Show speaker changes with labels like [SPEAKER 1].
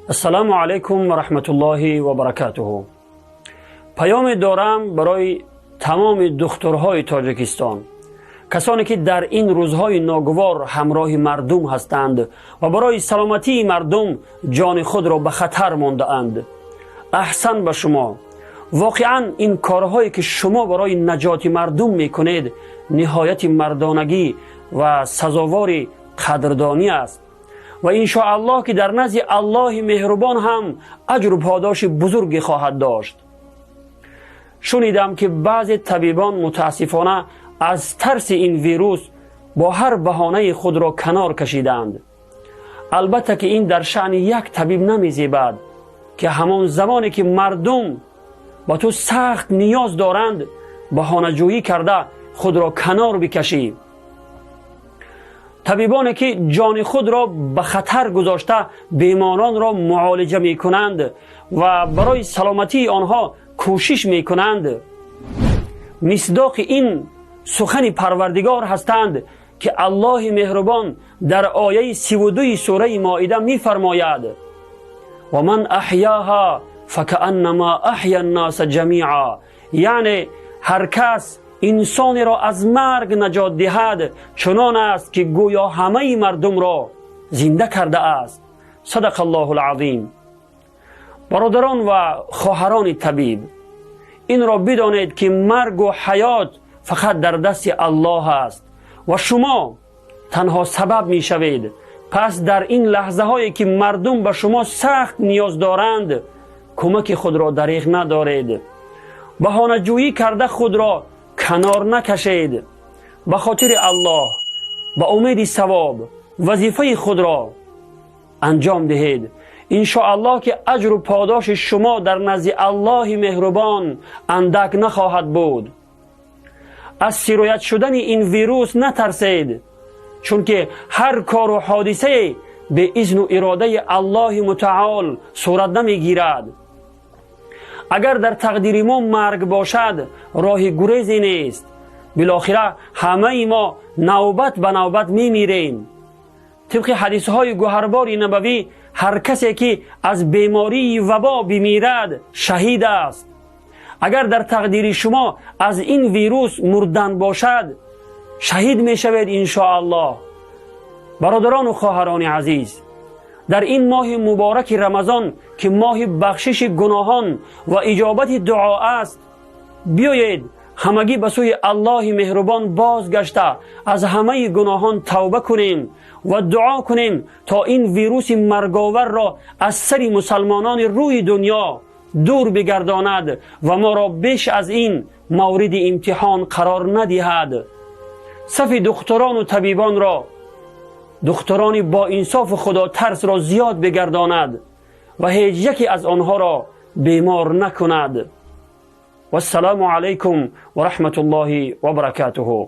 [SPEAKER 1] Ассалому алайкум ва раҳматуллоҳи ва баракатуҳу. Паёме дорам барои тамоми духтурҳои Тоҷикистон, касоне ки дар ин рӯзҳои ногувор ҳамроҳи мардум ҳастанд ва барои саломатии мардум ҷони худро ба хатар мондаанд. Аҳсан ба шумо! Воқеан, ин корҳое ки шумо барои наҷоти мардум мекунед, ниҳояти мардонагӣ ва сазовори қадрдонӣ аст ва иншоаллоҳ, ки дар назди Аллоҳи меҳрубон ҳам аҷру подоши бузурге хоҳад дошт. Шунидам, ки баъзе табибон мутаассифона аз тарси ин вирус бо ҳар баҳонаи худро канор кашиданд. Албатта, ки ин дар шаъни як табиб намезебад, ки ҳамон замоне ки мардум ба ту сахт ниёз доранд, баҳонаҷӯӣ карда худро канор бикашӣ. Табибоне ки ҷони худро ба хатар гузошта, беморонро муолиҷа мекунанд ва барои саломатии онҳо кӯшиш мекунанд, мисдоқи ин сухани Парвардигор ҳастанд, ки Аллоҳи меҳрубон дар ояи 32-и сураи Моида мефармояд: «Ва ман аҳяҳа факааннама аҳя ннаса ҷамиа». Яъне ҳар кас инсонеро аз марг наҷот диҳад, чунон аст, ки гӯё ҳамаи мардумро зинда кардааст. Садақа Аллоҳу лазим. Бародарон ва хоҳарони табиб, инро бидонед, ки маргу ҳаёт фақат дар дасти Аллоҳ аст ва шумо танҳо сабаб мешавед. Пас дар ин лаҳзаҳое ки мардум ба шумо сахт ниёз доранд, кӯмаки худро дареғ надоред, баҳонаҷӯӣ карда худро канор накашед. Ба хотири Аллоҳ, ба умеди савоб вазифаи худро анҷом диҳед. Иншоаллоҳ, ки аҷру подоши шумо дар назди Аллоҳи меҳрубон андак нахоҳад буд. Аз сироят шудани ин вирус натарсед, чунки ҳар кору ҳодисае бе изну иродаи Аллоҳи мутаол сурат намегирад. Агар дар тақдири мо марг бошад, роҳи гурезе нест. Билохира ҳамаи мо навбат ба навбат мемирем. Тибқи ҳадисҳои гӯҳарбори набавӣ, ҳар касе ки аз бемории вабо бимирад, шаҳид аст. Агар дар тақдири шумо аз ин вирус мурдан бошад, шаҳид мешавед, иншоаллоҳ. Бародарону хоҳарони азиз, дар ин моҳи мубораки Рамазон, ки моҳи бахшиши гуноҳон ва иҷобати дуо аст, биёед, ҳамагӣ ба сӯи Аллоҳи меҳрубон бозгашта, аз ҳамаи гуноҳон тавба кунем ва дуо кунем, то ин вируси марговарро аз сари мусалмонони рӯи дунё дур бигардонад ва моро беш аз ин мавриди имтиҳон қарор надиҳад. Сафи духтурону табибонро, духтурони боинсофу худотарсро зиёд бигардонад ва ҳеҷ яке аз онҳоро бемор накунад. Вассалому алайкум ва раҳматуллоҳи ва баракатуҳу.